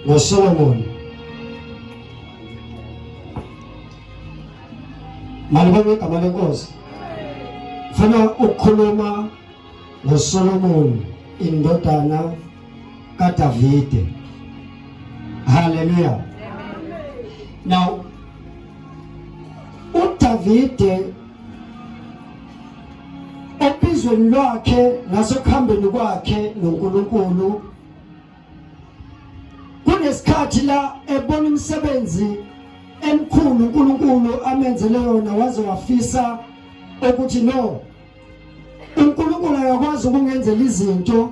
ngoSolomon. Malibonge igama lenkosi. Funa ukukhuluma ngoSolomon indodana kaDavide. Hallelujah. Now uDavide obizweni lwakhe nasekuhambeni kwakhe noNkulunkulu kunesikhathi la ebona imisebenzi emkhulu uNkulunkulu amenzele yona waze wafisa ukuthi no uNkulunkulu akakwazi ukungenzela izinto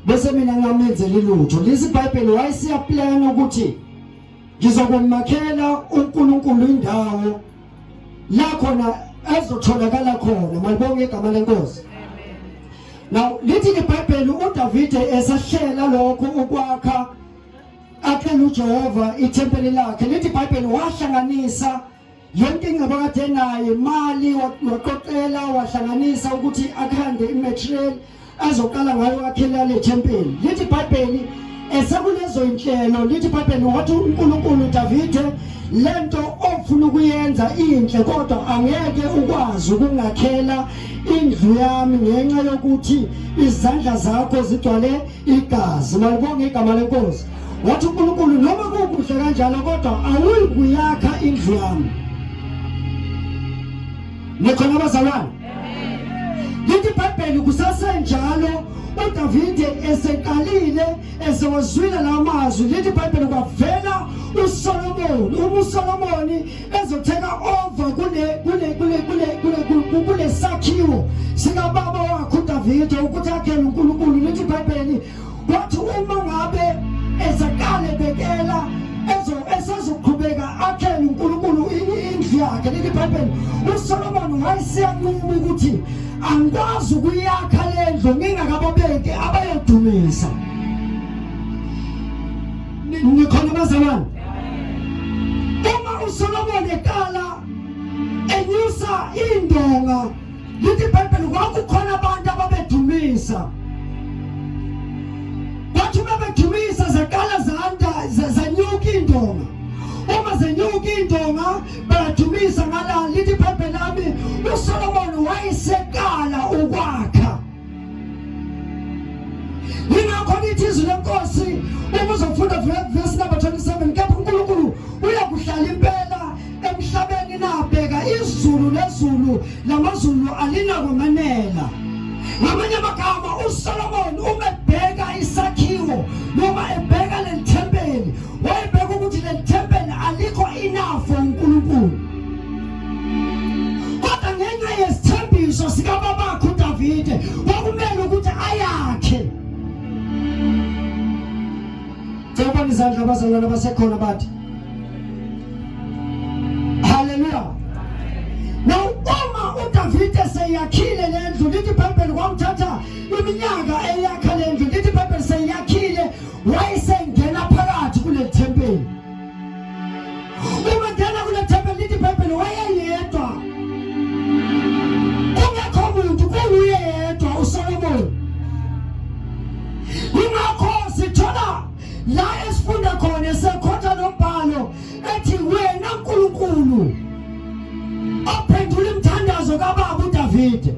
bese mina ngamenzela ilutho. Lisi iBhayibheli wayesiyaplana ukuthi ngizokumakhela uNkulunkulu indawo la khona ezotholakala khona. Malibonge igama lenkosi. Now lithi iBhayibheli uDavide esahlela lokho ukwakha akhela uJehova ithempeli lakhe, lithi iBhayibheli wahlanganisa yonke ingcebo kade enayo, imali waqoqela wahlanganisa ukuthi akhande imaterial azoqala ngayo akhela le thempeli. Lithi iBhayibheli esekulezo inhlelo, lithi iBhayibheli wathi uNkulunkulu Davide, lento ofuna ukuyenza inhle kodwa angeke ukwazi ukungakhela indlu yami ngenxa yokuthi izandla zakho zigcwale igazi. Malibonge igama lenkosi. Wathi uNkulunkulu noma kukuhle kanjalo kodwa awuyi kuyakha indlu yami. Nikhona bazalwane? Lithi iBhayibheli kusasenjalo uDavide eseqalile esewazwile la mazwi, lithi iBhayibheli kwavela uSolomoni. Uma uSolomoni ezotheka over kule kule kule kule kule kule sakhiwo sikababa wakhe uDavide ukuthi akhele uNkulunkulu, lithi iBhayibheli kwathi uma ngabe eseqale bekela ezo esezoqhubeka akhele uNkulunkulu indlu yakhe, lithi iBhayibheli uSolomon wayeseyanquma ukuthi angikwazi ukuyakha le ndlu ngingakababeki abayodumisa. Nikhona bazalwane? Uma uSolomon eqala enyusa indonga, lithi iBhayibheli kwakukhona abantu ababedumisa. Kwathi uma bedumisa zaqala zanda zanyuka indonga. Uma zenyuka indonga bayadumisa ngala, lithi iBhayibheli lami uSolomon wayeseqala ukwakha. Yingakho lithi izwi lenkosi uma uzofunda verse number 27, kepha uNkulunkulu uyakuhlala impela emhlabeni nabheka izulu lezulu lamazulu alinakumanela. Ngamanye amagama uSolomon uma ebheka isakhiwo noma ebheka leli thempeli wayebheka ukuthi leli thempeli alikho enough for uNkulunkulu, kodwa ngenxa yesithembiso sikababakhe uDavide kwakumele ukuthi ayakhe. Cela izandla abazalwane abasekhona bathi haleluya. Now uma uDavide seyakhile le ndlu, lithi iBhayibheli kwamthatha iminyaka eyakha le ndlu, lithi iBhayibheli seyakhile wayesengena phakathi kuleli thempeli. Uma ngena kule thempeli, lithi iBhayibheli wayeyedwa, kungekho muntu, kuwuye yedwa uSolomon. Yingakho sithola la esifunda khona esekhotha nombhalo ethi wena Nkulunkulu ophendula imithandazo kababa uDavide,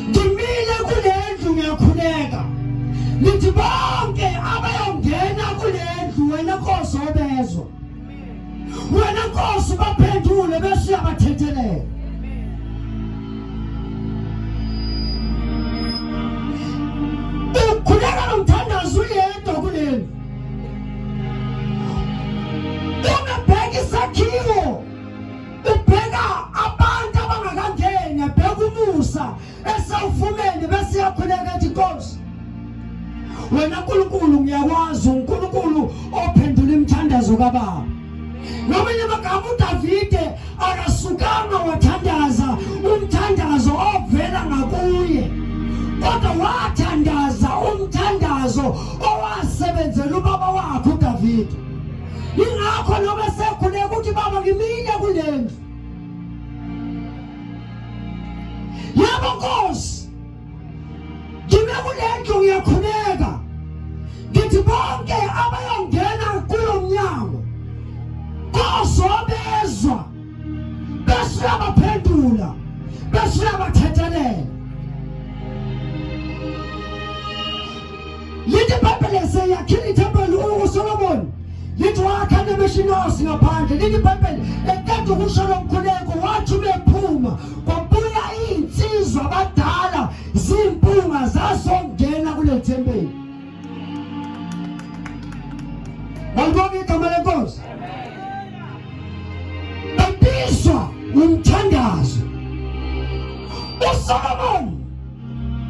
ngimile kule ndlu ngiyakhuleka, nithi bonke abayongena kule ndlu wena Nkosi obezwa, wena Nkosi baphendule bese uyabathethelela. Ukhuleka nomthandazo uyedwa kuleli, ungabheki isakhiwo, ubheka abantu abangakangeni, abheka umusa esawufumene bese iyakhuleka ethi Nkosi wena Nkulunkulu ngiyakwazi uNkulunkulu ophendula imithandazo kababa. Ngamanye amagama uDavide akasukanga wathandaza umthandazo ovela ngakuye, kodwa wathandaza umthandazo owasebenzela ubaba wakhe uDavide. Ingakho noma sekhuleka ukuthi baba ngimile kulendlu, yebo Nkosi ngime kulendlu ngiyakhuleka, ngithi bonke abayongena Lithi wakha ne-mission house ngaphandle. Lithi iBhayibheli eqeda ukusho lo mkhuleko wathi ubephuma kwabuya iy'nsizwa abadala zimpunga zazongena kule thempeli. Malibonge igama lenkosi. Babizwa umthandazo. uSolomon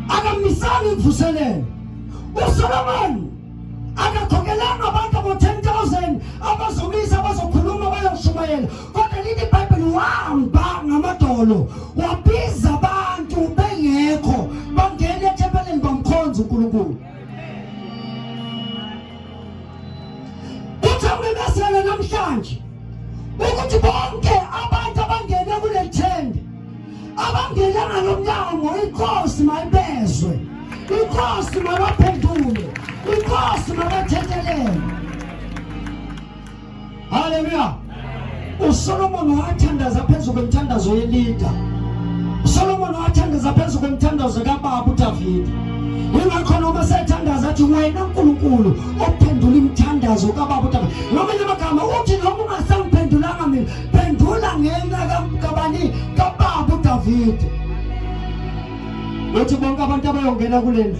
akamisanga imvuselelo. uSolomon akakhokhelanga abantu abo-10 000 abazomisa abazokhuluma bayoshumayela, kodwa lithi iBhayibheli wahamba ngamadolo wabiza abantu bengekho bangena ethempelini bamkhonza uNkulunkulu. Uthi awumemezele namhlanje ukuthi bonke abantu abangene kule thende abangene ngalo mnyango, inkosi mayibezwe, inkosi mabaphendule, inkosi mabathethelele. Haleluya. uSolomon wathandaza phezu kwemthandazo yelida. uSolomon wathandaza phezu kwemthandazo kababa uDavide. Ingakho noma sethandaza athi wena uNkulunkulu ophendula imithandazo kababa uDavide. Ngamanye amagama uthi noma ungasangiphendulanga mina, phendula ngenxa kabani? Kababa uDavide. Uthi bonke abantu abayongena kule ndlu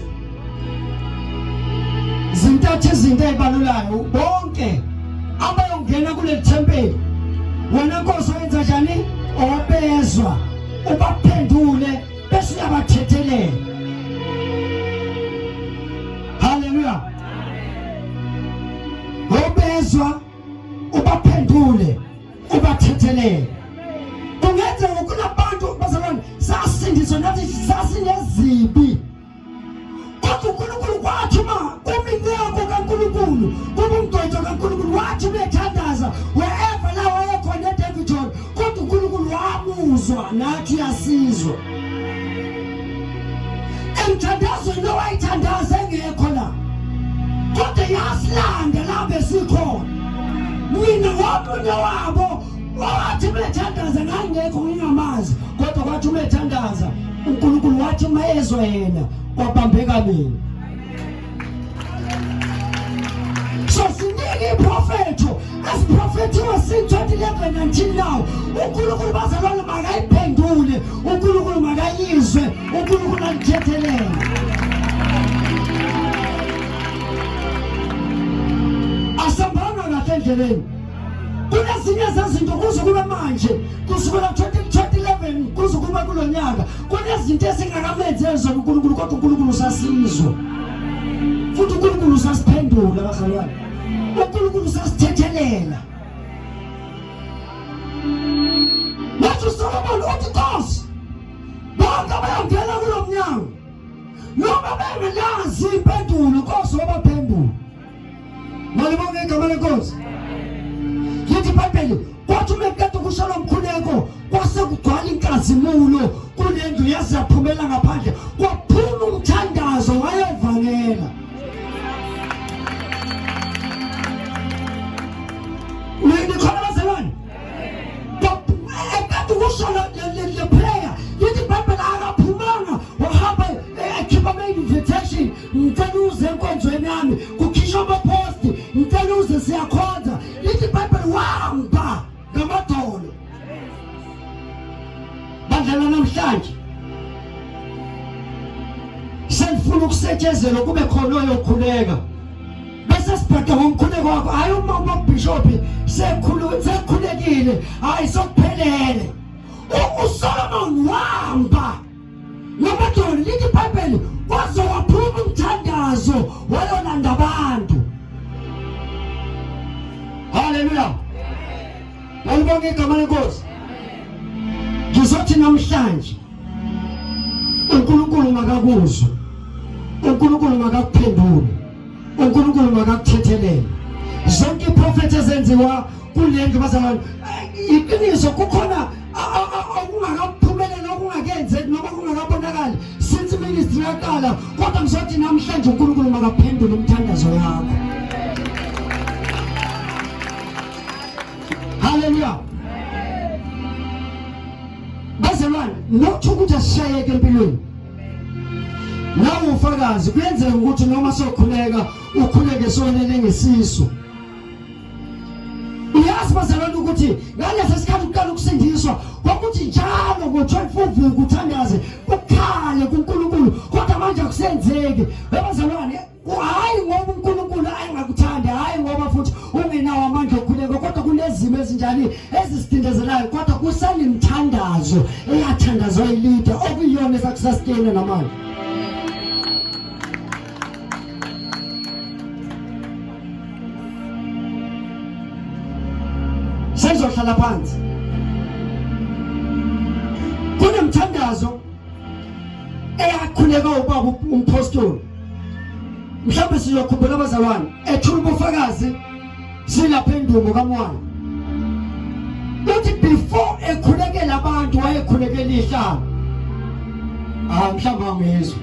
zintathu izinto ezibalulayo, bonke abayongena kuleli thempeli, wena Nkosi oyenza njani? Obezwa ubaphendule bese uyabathethelela. Haleluya. Obezwa ubaphendule ubathethelele. Kungenzeka kunabantu bazalwane sasindiswa nathi sasinezibi, kodwa uNkulunkulu kwathi uma kuminyaka kaNkulunkulu kubumgcotsho kaNkulunkulu wathi ubethandaza wherever la wayekhona eDaveyton, kodwa uNkulunkulu wamuzwa nathi uyasizwa emthandazweni owayithandaza engekho la, kodwa yasilanda la besikhona. Mina ngomunye wabo owathi ubethandaza ngangekho ngingamazi, kodwa kwathi ubethandaza uNkulunkulu wathi uma ezwa yena kwabambeka mina. So sinike iprofetho esiprofethiwe sin 2011 until now. uNkulunkulu bazalwane makayiphendule, uNkulunkulu makayizwe, uNkulunkulu alithethelele. Asambanga kahle endleleni. Kunezinye zezinto kuze kube manje, kusukela 2011 kuze kube kulo nyaka, kunezinto esingakamenzeli zona uNkulunkulu, kodwa uNkulunkulu usasizwa futhi uNkulunkulu usasiphendula bazalwane, uNkulunkulu usasithethelela. Wathi uSolomon uthi Nkosi, bonke abayongena kulo mnyango noma bengenazi impendulo, Nkosi wabaphendula. Malibonge igama lenkosi. Lithi iBhayibheli kwathi uma eqeda ukusho lo mkhuleko kwase kugcwala inkazimulo kule ndlu yaze yaphumela ngaphandle, kwaphuma umthandazo wayovangela. Nikhona bazalwane? Eqeda ukusho le prayer, lithi iBhayibheli akaphumanga wahamba ekhipha ama-invitation, ngicela uze enkonzweni yami, kukhishwa amaposti, ngicela uze siyakhonza. Lithi iBhayibheli wamba ngamadolo. Bandla namhlanje selifuna ukusetshenzelwa kube khona oyokhuleka bese sibheda ngomkhuleko wakho. Hayi, uma umabhishophi sekhulekile, hayi sokuphelele. uSolomon wamba ngamadolo, lithi iBhayibheli kwaze waphuma umthandazo wayolanda abantu. Haleluya. Malibonge igama lenkosi. Ngizothi namhlanje uNkulunkulu makakuzwe, uNkulunkulu makakuphendule, uNkulunkulu makakuthethelele. Zonke iprofethi ezenziwa kule ndlu bazalwane, iqiniso kukhona okungakaphumeleli, okungakenzeki noma kungakabonakali since ministry yaqala, kodwa ngizothi namhlanje uNkulunkulu makaphendule umthandazo wakho. Haleluya. Bazalwane, not ukuthi asishayeke empilweni. Nawe ufakazi kuyenzeka ukuthi noma sokhuleka ukhuleke sonele ngesisu. Ngiyazi bazalwane ukuthi ngalesi sikhathi uqala ukusindiswa kwakuthi njalo ngo-12 uvuka uthandaze ukhale kuNkulunkulu kodwa manje akusenzeki. Bazalwane hayi ngoba uNkulunkulu ayengakuthandi hayi ngoba futhi ungenawo amandla okukhuleka kodwa kunezimo ezinjani ezisidindezelayo kodwa kusanemthandazo eyathandazwa ilida okuyiyona esakusasitena namanje. Sengizohlala phansi. Kunemthandazo eyakhuleka ubaba umpostoli. Mhlawumbe sizokhumbula abazalwane ethula ubufakazi silapha endumo kaMwana. Uthi before ekhulekela abantu wayekhulekela ihlanga. Ah mhlawumbe angizwe.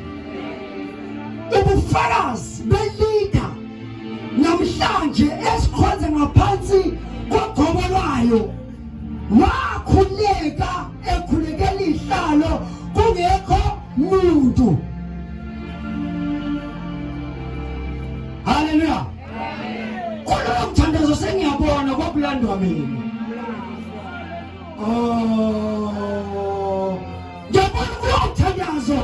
Ubufakazi belida namhlanje esikhonze ngaphansi kogobo lwayo wakhuleka ekhulekela ihlalo kungekho muntu. Haleluya. Kulowo mthandazo sengiyabona kwakulandwa mina. Oh, ngiyabona kulowo mthandazo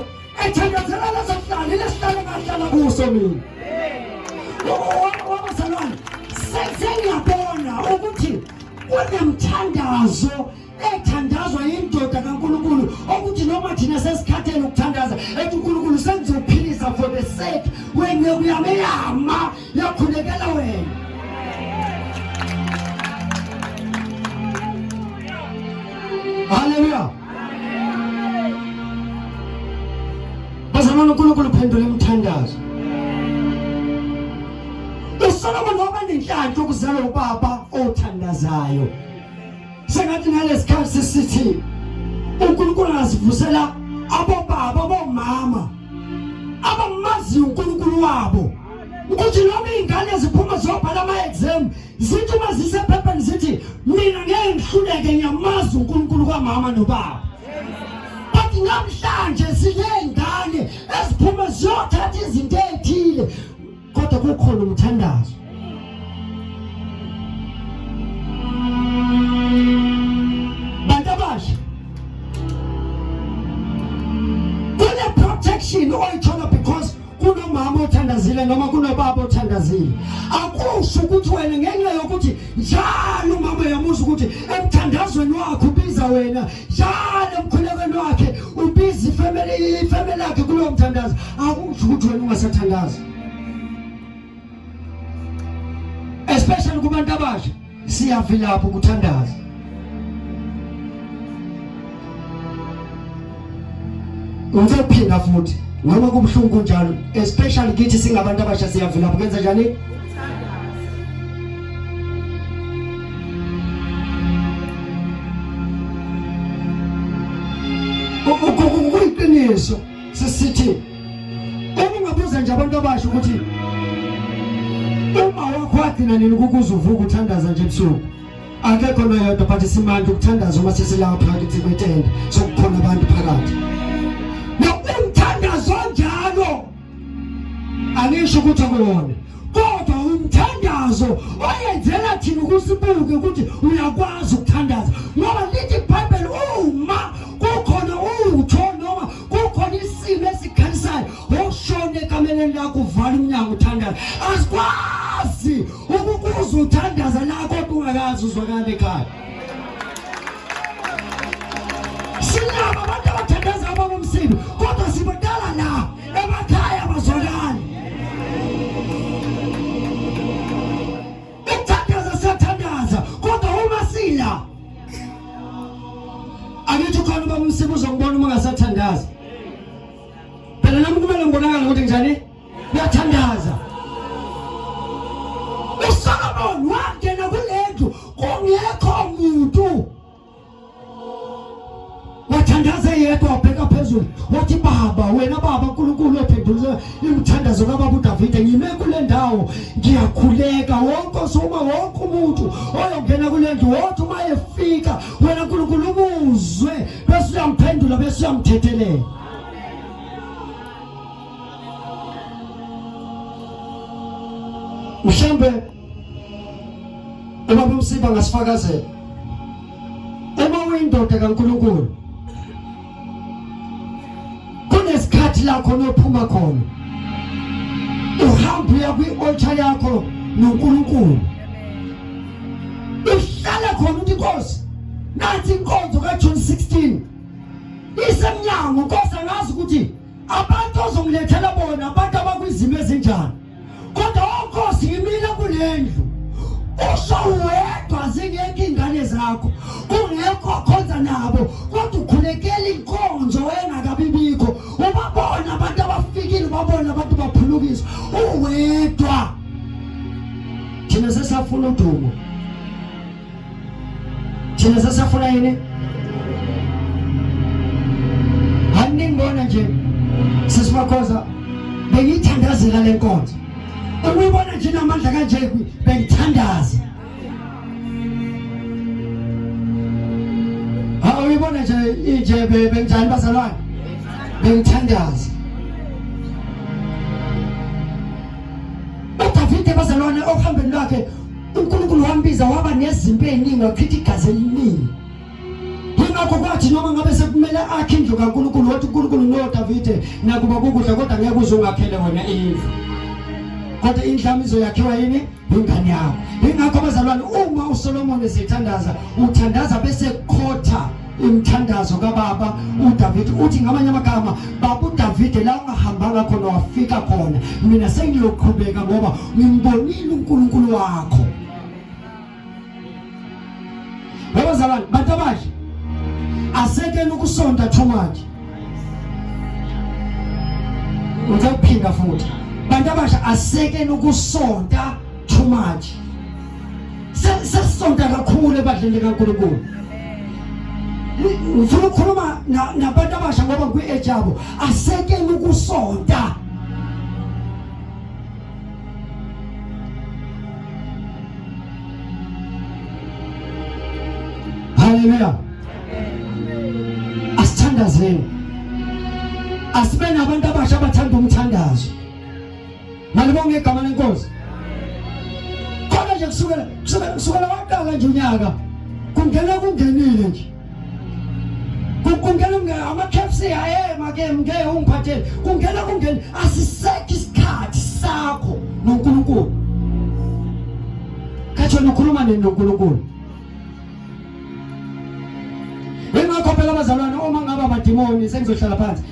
ethandazela leso sihlalo lesihlalo engahlala kuso mina. Wabazalwane, sengiyabona ukuthi kunemthandazo ethandazwa yindoda kaNkulunkulu okuthi noma thina sesikhathele ukuthandaza ethi uNkulunkulu sengizophilisa for the sake wenceku yami eyama yakhulekela wena. Haleluya. Bazalwane, uNkulunkulu uphendula imithandazo. USolomon waba nenhlanhla ukuzalwa ubaba othandazayo. Sengathi ngalesikhathi sisithi uNkulunkulu angazivusela abobaba abomama abamaziyo uNkulunkulu wabo ukuthi noma iy'ngane ziphuma ziyobhala ama-exam zithi uma zisephepheni zithi mina ngeke ngihluleke ngiyamazi uNkulunkulu kamama nobaba. But namhlanje siney'ngane eziphuma ziyothatha izinto ey'thile kodwa kukhona umthandazo. Bantu abasha, kune protection oyithola because kunomama othandazile noma kunobaba othandazile. Akusho ukuthi wena ngenxa yokuthi njalo umama uyamuzwa ukuthi emthandazweni wakhe ubiza wena, njalo emkhulekweni wakhe ubiza ifamily yakhe kulowo mthandazo, akusho ukuthi wena ungasathandazi. Especially kubantu abasha siyavilapha ukuthandaza. Ngizophinda futhi noma kubuhlungu kunjalo, especially kithi singabantu abasha siyavilapha ukwenza njani? Kuyiqiniso sisithi uma ungabuza nje abantu abasha ukuthi uma wakho wagcina nini ukukuza uvuka uthandaza nje ebusuku, akekho noyedwa, but simanje ukuthandaza uma sesilapha phakathi kwetende sokukhona abantu phakathi. Umthandazo onjalo angisho ukuthi akuwona, kodwa umthandazo oyenzela thina ukusibuke ukuthi uyakwazi ukuthandaza, ngoba lithi iBhayibheli uma kukhona utho noma kukhona isimo esikhalisayo oshone ekameleni lakho uvala umnyango uthandaza. Asikwazi ukukuza uthandaza la kodwa ungakazi uzwakala ekhaya. Sinabo abantu abathandaza ababomsindo kodwa sibadala la emakhaya abazwakali. Ukuthandaza siyathandaza kodwa uma sila angithi ukhona ubaba umsibo uzongibona uma ungasathandazi. Phela nami kumele ngibonakale ukuthi njani ngiyathandaza. USolomon wangena kule ndlu kungekho muntu, wathandaza yedwa, wabheka phezulu wathi, Baba, wena Baba uNkulunkulu ophendula imithandazo kababa uDavide, ngime kule ndawo ngiyakhuleka, wonke osuma wonke umuntu oyongena kule ndlu wothi uma efika wena uNkulunkulu umuzwe bese uyamphendula bese uyamthethelela. Mhlambe Ubaba uMsiba ngasifakazela. Uma uyindoda kaNkulunkulu kunesikhathi la khona ophuma khona uhamba uya kwi-altar yakho noNkulunkulu uhlala khona uthi Nkosi nathi inkonzo kaJune 16 isemnyango Nkosi angazi ukuthi abantu ozongilethela bona abantu abakwizimo ezinjani kodwa onkosi ngimile kulendlu usho wedwa zingekho ingane zakho kungekho akhonza nabo kodwa ukhulekela inkonzo engakabibikho ubabona abantu abafikile ubabona abantu baphulukiswa uwedwa thina sesafuna udumo thina sesafuna yini aningibona nje sisimakhoza bengiyithandazela le nkonzo ukuyibona nje namandla kanje bengithandaza awuyibona nje inje benjani bazalwane bengithandaza uDavide bazalwane okuhambeni lwakhe uNkulunkulu wambiza waba nezimpi eziningi wachitha igazi eliningi Yingakho kwathi noma ngabe sekumele akhe indlu kaNkulunkulu wathi uNkulunkulu no Davide nakuba kukudla kodwa ngeke uze ungakhele wena indlu kodwa indlu yami izoyakhiwa yini ingane yakho yingakho bazalwane uma uSolomon esethandaza uthandaza bese khotha imthandazo kababa uDavid uthi ngamanye amagama baba uDavid la ungahambanga khona wafika khona mina sengiyoqhubeka ngoba ngimbonile uNkulunkulu wakho Wabazalwane bantu abasha asekeni ukusonta too much ngizophinda futhi bantu abasha asekeni ukusonta too much sesisonta kakhulu ebandleni likaNkulunkulu ngifuna ukukhuluma nabantu abasha ngoba ngikwi-age yabo asekeni ukusonta Haleluya. Asithandazeni. Asibe nabantu abasha abathanda umthandazo. Malibonge igama lenkosi. Khona nje kusukela kusukela kusukela waqala nje unyaka. Kungena kungenile nje. Kungena kungena ama KFC aye make mke ungiphathele. Kungena kungena asisekho isikhathi sakho noNkulunkulu. Kathi wena ukhuluma nini noNkulunkulu? Ingakho phela abazalwane uma ngaba amadimoni sengizohlala phansi.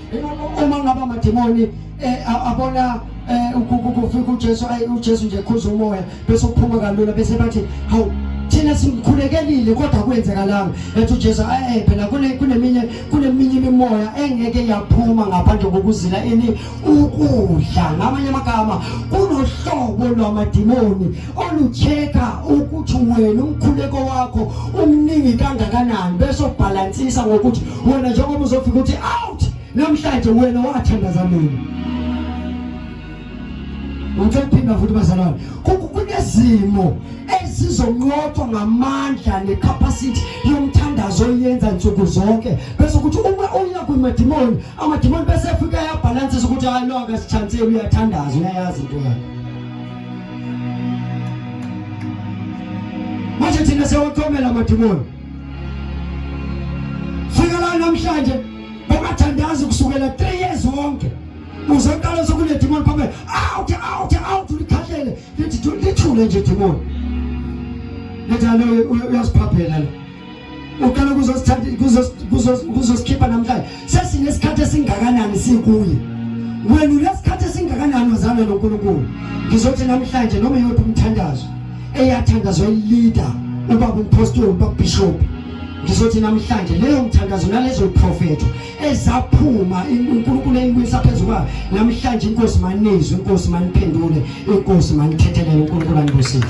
Uma ngaba amadimoni eh, abona eh, kufika uJesu ayi uJesu nje khuza umoya bese uphuma kalula bese bathi hawu thina simkhulekelile kodwa kwenzekalanga ethi uJesu eh phela kune kuneminye kuneminye imimoya engeke yaphuma ngaphandle kokuzila ini ukudla ngamanye amagama kunohlobo lwamadimoni olucheka ukuthi wena umkhuleko wakho umningi kangakanani bese ubhalansisa ngokuthi wena njengoba uzofika uthi out namhlanje wena wathandaza mina Ngicela ukuphinda futhi bazalwane kunezimo ezizonqotshwa ngamandla necapacity yomthandazo oyenza nsuku zonke bese ukuthi uma uya kwimadimoni amadimoni bese efika ayabhalansisa ukuthi hayi lo akasithanseli uyathandaza uyayazi into yakhe manje thina siyawacomela amadimoni fika la namhlanje bengathandazi kusukela 3 years wonke uzoqala sokunedimoni phambili out out out likhahlele lithi lithule nje demoni lithi alo uyasiphaphela lo uqala kuzosithatha kuzosikhipha namhlanje sesinesikhathi esingakanani sikuye wena unesikhathi esingakanani wazana noNkulunkulu ngizothi namhlanje noma iyophi umthandazo eyathandazwa ileader ubaba umpostoli ubaba bishop ngizothi namhlanje leyo mthandazo nalezo profetho ezaphuma uNkulunkulu eyiwisa phezu kwayo namhlanje inkosi manizwe inkosi maniphendule inkosi manithethelele uNkulunkulu anibusise.